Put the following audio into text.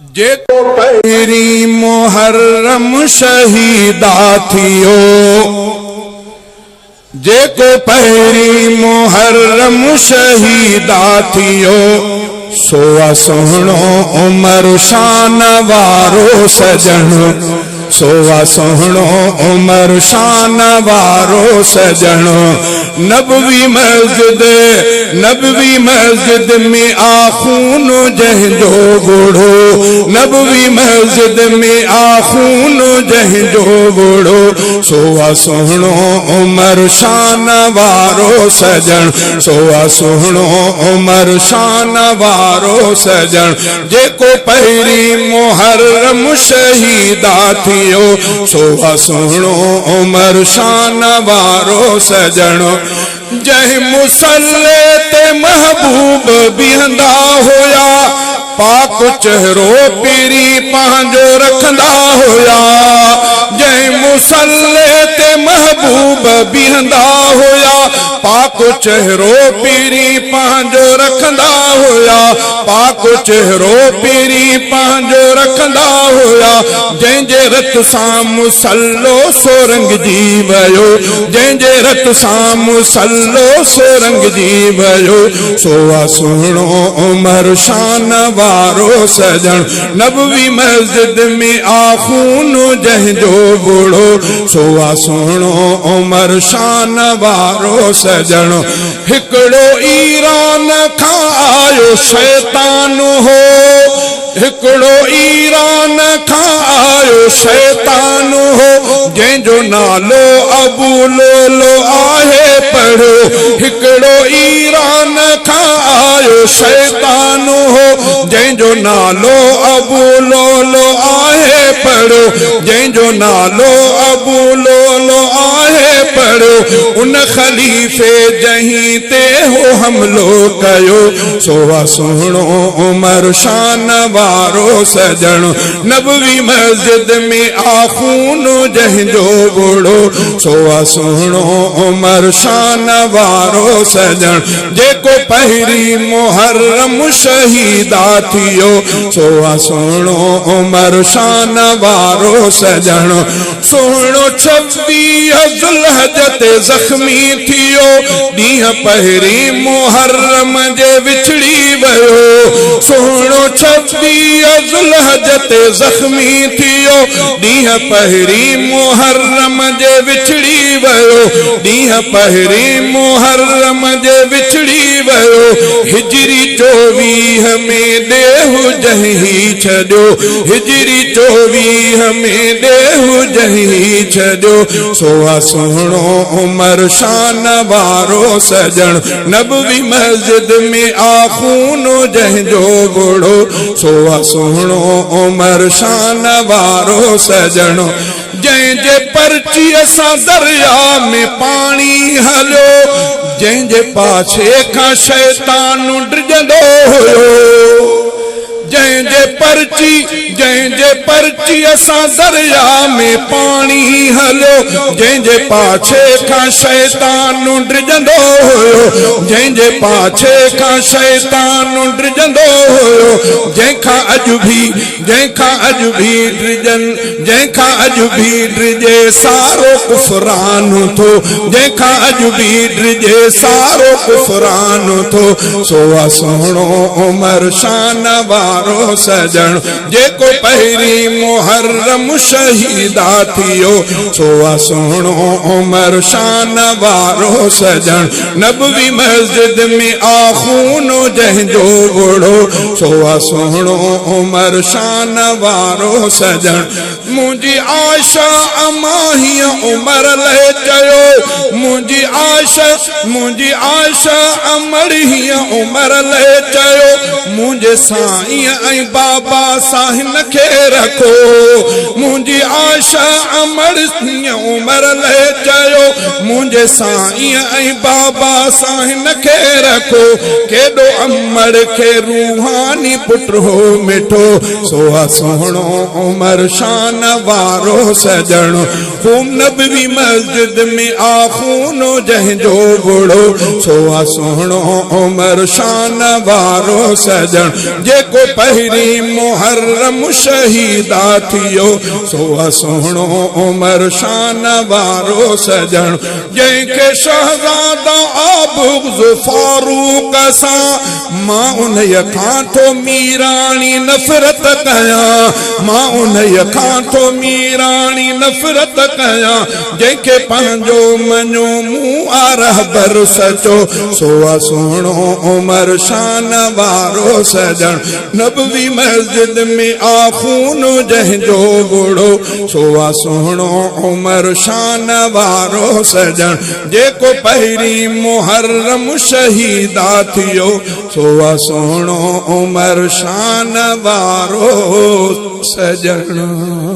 جيڪو پهرين محرم شهيد آ ٿيو، جيڪو پهرين محرم شهيد آ ٿيو، سو آ سهڻو عمر شان وارو سڄڻ، سو آ سهڻو عمر شان وارو سڄڻ. نبوي مسجد، نبوي مسجد ۾ آ خون جنهن جو ڳوڙهو، نبوي مسجد ۾ آ خون جنهن جو ڳوڙهو، سو آ سهڻو عمر شان وارو سڄڻ، سو آ سهڻو عمر شان وارو سڄڻ. جيڪو پهرين محرم شهيد آ ٿيو، سو آ سهڻو عمر شان وارو سڄڻ. جنهن مصلي تي محبوب بيهندا هيا، پاڪ چهرو پيري پنهنجو رکندا هيا. جنهن مصلي تي محبوب بيهندا هيا، پاڪ چهرو پيري پنهنجو رکندا هيا، پاڪ چهرو پيري پنهنجو رکندا هيا. جنهن جي رت سان مصلو سو رنگجي ويو، جنهن جي رت سان مصلو سو رنگجي ويو، سو آ سهڻو عمر شان وارو سڄڻ. نبوي مسجد ۾ آ خون جنهن جو ڳوڙهو، سو آ سهڻو عمر شان وارو سڄڻ. هڪڙو ايران کان آيو شيطان هو، هڪڙو ايران کان آيو شيطان هو، جنهن جو نالو ابو لولو آهي پڙهيو. هڪڙو ايران کان آيو شيطان هو، جنهن جو نالو ابو لولو آهي پڙهيو، جنهن جو نالو ابو لولو آهي پڙهيو. ان خليفي جنهن تي هو حملو ڪيو، سو آ سهڻو عمر شان وارو سڄڻ. نبوي مسجد ۾ آ خون جنهن جو ڳوڙهو، سو آ سهڻو عمر شان وارو سڄڻ. جيڪو پهرين محرم شهيد آ ٿيو، سو آ سهڻو عمر شان وارو سڄڻ. سهڻو 26 ذوالحج تي زخمي ٿيو، ڏينهن پهرين محرم جي وڇڙي ويو. سهڻو 26 ذوالحج تي زخمي ٿيو، ڏينهن پهرين محرم جي وڇڙي ويو، ڏينهن پهرين محرم جي وڇڙي ويو. هجري 24 ۾ ڏيهه جنهن ڇڏيو، هجري 24 ۾ ڏيهه جنهن ڇڏيو، سو آ سهڻو عمر شان وارو سڄڻ. نبوي مسجد ۾ آ خون جنهن جو ڳوڙهو، سو آ سهڻو عمر شان وارو سڄڻ. جنهن جي پرچيء سان دريا ۾ پاڻي هليو، جنهن جي پاڇي کان شيطان ڊڄندو هيو. جنهن جي پرچي، جنهن جي پرچيء سان دريا ۾ پاڻي هليو، جنهن جي پاڇي کان شيطان ڊڄندو هيو، جنهن جي پاڇي کان شيطان ڊڄندو هيو. جنهن کان اڄ به، جنهن کان اڄ به ڊڄن، جنهن کان اڄ به ڊڄي سارو ڪفران ٿو، جنهن کان اڄ به ڊڄي سارو ڪفران ٿو، سو آ سهڻو عمر شان وارو سڄڻ. جيڪو پهرين محرم شهيد آ ٿيو، سو آ سهڻو عمر شان وارو سڄڻ. نبوي مسجد ۾ آ خون جنهن جو ڳوڙهو، سو آ سهڻو عمر شان وارو سڄڻ. منهنجي آشا اما هيئن عمر لئه چيو، منهنجي آشا، منهنجي آشا امڙ هيئن عمر لئه چيو، منهنجي سائين ۽ بابا سان هن کي رکو. منهنجي آشا امڙ هيئن عمر لئه چيو، منهنجي سائين ۽ بابا سان هن کي رکو. ڪيڏو امڙ کي روحاني پٽ هو مٺو، سو آ سهڻو عمر شان وارو سڄڻ. خون نبوي مسجد ۾ آ خون جنهن جو ڳوڙهو، سو آ سهڻو عمر شان وارو سڄڻ. جيڪو پهرين پهرين محرم شهيد آ ٿيو، سو آ سهڻو عمر شان وارو سڄڻ. جنهن کي شهزادا آ بغض فاروق سان، مان انهيء کان ٿو ميراڻي نفرت ڪيان، مان انهيء کان ٿو ميراڻي نفرت ڪيان. جنهن کي پنهنجو مڃيو مون آ رهبر سچو، سو آ سهڻو عمر شان وارو سڄڻ. نبوي مسجد ۾ آ خون جنهن جو ڳوڙهو، سو آ سهڻو عمر شان وارو سڄڻ. جيڪو پهرين محرم شهيد آ ٿيو، سو آ سهڻو عمر شان وارو سڄڻ.